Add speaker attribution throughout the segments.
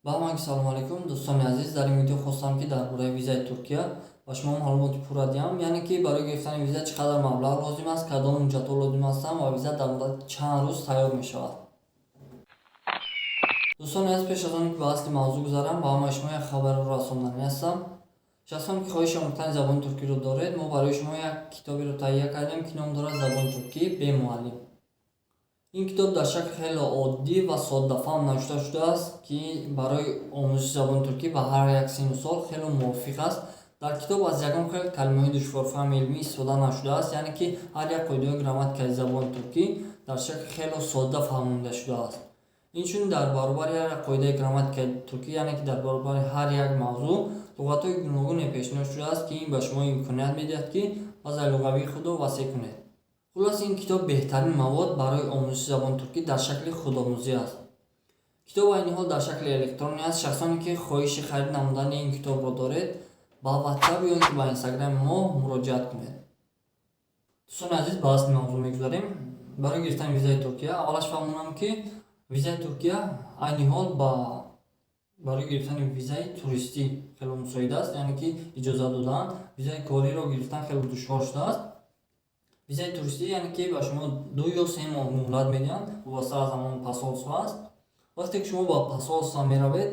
Speaker 1: Ба ҳамагӣ салому алайкум, дӯстони азиз. Дар ин видео хостам, ки дар бораи визаи Туркия ба шумо маълумоти пурра диҳам, яъне ки барои гирифтани виза чӣ қадар маблағ лозим аст, кадом ҳуҷҷатҳо лозим ҳастанд ва виза дар муддати чанд рӯз тайёр мешавад. Дӯстони азиз, пеш аз он ки ба асли мавзӯъ гузарам, ба ҳамаи шумо як хабарро расонданӣ ҳастам. Шахсоне, ки хоҳиши омӯхтани забони туркиро доред, мо барои шумо як китоберо таҳия кардем, ки ном дорад «Забони туркӣ бе муаллим». Ин китоб дар шакли хеле оддӣ ва соддафаҳм навишта шудааст, ки барои омӯзиши забони туркӣ ба ҳар як синну сол хеле мувофиқ аст. Дар китоб аз ягон хел калимаҳои душворфаҳми илмӣ истифода нашудааст, яъне ки ҳар як қоидаҳои грамматикаи забони туркӣ дар шакли хеле содда фаҳмонида шудааст. Инчунин, дар баробари ҳар як қоидаи грамматикаи туркӣ, яъне ки дар баробари ҳар як мавзӯъ, луғатҳои гуногуне пешниҳод шудааст, ки ин ба шумо имконият медиҳад, ки базаи луғавии худро васеъ кунед. Хулос, ин китоб беҳтарин мавод барои омӯзиши забони туркӣ дар шакли худомӯзӣ аст. Китоб айни ҳол дар шакли электронӣ аст. Шахсоне, ки хоҳиши харид намудани ин китобро доред, ба Ватсап ё ин ки ба Инстаграми мо муроҷиат кунед. Дӯстони азиз, ба асли мавзӯъ мегузарем. Барои гирифтани визаи Туркия, аввалаш фаҳмонам, ки визаи Туркия айни ҳол барои гирифтани визаи туристӣ хеле мусоид аст, яъне ки иҷозат додаанд. Визаи кориро гирифтан хеле душвор шудааст. Визаи туристӣ, яъне ки ба шумо 2 ё 3 моҳ муҳлат медиҳанд, вобаста аз ҳамон посольство аст. Вақте ки шумо ба посольство меравед,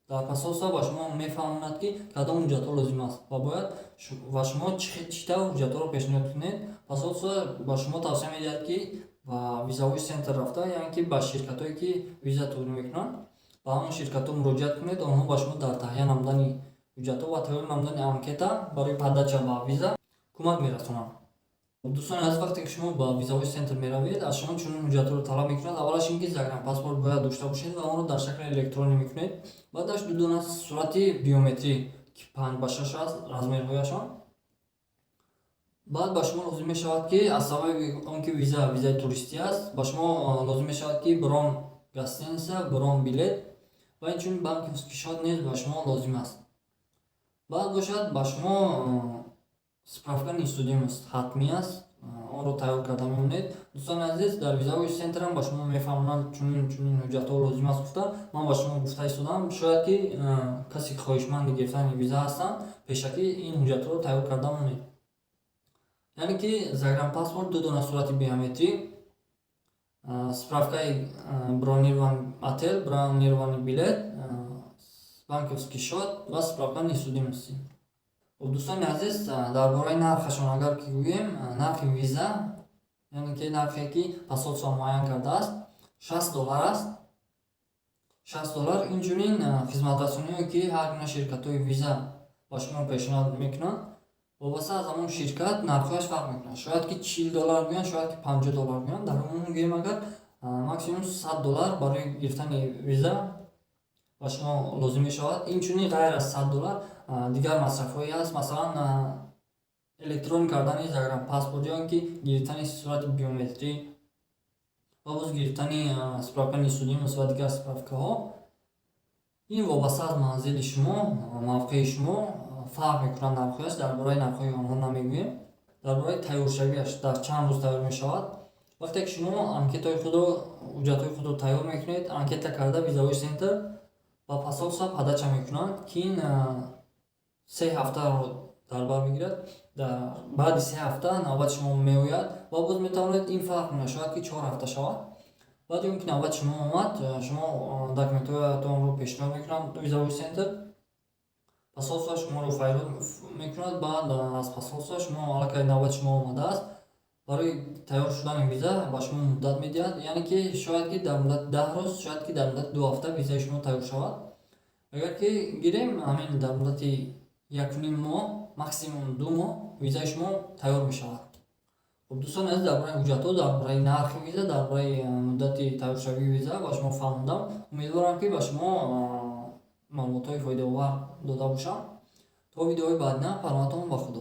Speaker 1: дар посольство ба шумо мефаҳмонад, ки кадом ҳуҷҷатҳо лозим аст ва бояд ва шумо чӣ тавр ҳуҷҷатҳоро пешниҳод кунед. Посольство ба шумо тавсия медиҳад, ки ба визовой центр рафта, яъне ки ба ширкатҳое, ки виза тӯғрӣ мекунанд, ба ҳамон ширкатҳо муроҷиат кунед. Онҳо ба шумо дар таҳия намудани ҳуҷҷатҳо ва тайёр намудани анкета барои подача ба виза кӯмак мерасонанд. Дӯстони азиз, вақте ки шумо ба визовой центр меравед, аз шумо чунин ҳуҷҷатҳоро талаб мекунад. Аввалаш ин ки загранпаспорт бояд дошта бошед ва онро дар шакли электронӣ мекунед. Баъдаш ду дона сурати биометрӣ, ки 5 ба 6 аст размерҳояшон. Баъд ба шумо лозим мешавад, ки аз сабаби он ки виза визаи туристӣ аст, ба шумо лозим мешавад, ки бронь гостиница, бронь билет ва инчунин банковский счёт низ ба шумо лозим аст. Баъд бошад, ба шумо справка несудимость ҳатмӣ аст, онро тайёр карда мемонед. Дӯстони азиз, дар визовой центрам ба шумо мефаҳмонанд, чунин чунин ҳуҷҷатҳо лозим аст гуфта ман ба шумо гуфта истодам. Шояд ки касе, ки хоҳишманди гирифтани виза ҳастанд, пешакӣ ин ҳуҷҷатҳоро тайёр карда монед, яъне ки загранпаспорт, ду дона сурати биометрӣ, справкаи бронирование отель, бронирование билет, банковский счёт ва справка несудимости. Дӯстони азиз, дар бораи нархашон агар ки гӯем, нархи виза, яъне ки нархе, ки посольство муайян кардааст, 60 доллар аст, 60 доллар. Инчунин, хизматрасониҳое, ки ҳар гуна ширкатҳои виза ба шумо пешниҳод мекунанд, вобаста аз ҳамон ширкат нархҳояш фарқ мекунад. Шояд ки 40 доллар гӯянд, шояд ки 50 доллар гӯянд. Дар умум гӯем агар, максимум 100 доллар барои гирифтани виза ба шумо лозим мешавад. Инчунин, ғайр аз 100 доллар, дигар масрафҳое ҳаст, масалан, электронӣ кардани загранпаспорт ё ин ки гирифтани сурати биометрӣ ва боз гирифтани справка несудимость ва дигар справкаҳо. Ин вобаста аз манзили шумо, мавқеи шумо фарқ мекунад нархҳояш. Дар бораи нархҳои онҳо намегӯем. Дар бораи тайёршавиаш, дар чанд рӯз тайёр мешавад? Вақте ки шумо анкетаҳои худро, ҳуҷҷатҳои худро тайёр мекунед, анкета карда визовой центр ба посольство подача мекунанд, ки ин 3 ҳафтаро дар бар мегирад. Баъди 3 ҳафта навбати шумо меояд ва боз метавонед, ин фарқ мекунад, шояд ки 4 ҳафта шавад. Баъди он ки навбати шумо омад, шумо документҳоятонро пешниҳод мекунанд визовой центр, посольство шуморо файрод мекунад. Баъд аз посольство шумо аллакай навбати шумо омадааст, барои тайёр шудани виза ба шумо муддат медиҳад, яъне ки шояд ки дар муддати 10 рӯз, шояд ки дар муддати 2 ҳафта визаи шумо тайёр шавад. Агар ки гирем, ҳамин дар муддати 1,5 моҳ, максимум 2 моҳ визаи шумо тайёр мешавад. Хуб, дӯстони азиз, дар бораи ҳуҷҷатҳо, дар бораи нархи виза, дар бораи муддати тайёршавии виза ба шумо фаҳмондам. Умедворам, ки ба шумо маълумотҳои фоидаовар дода бошам. То видеоҳои баъдина, паноҳатон ба Худо.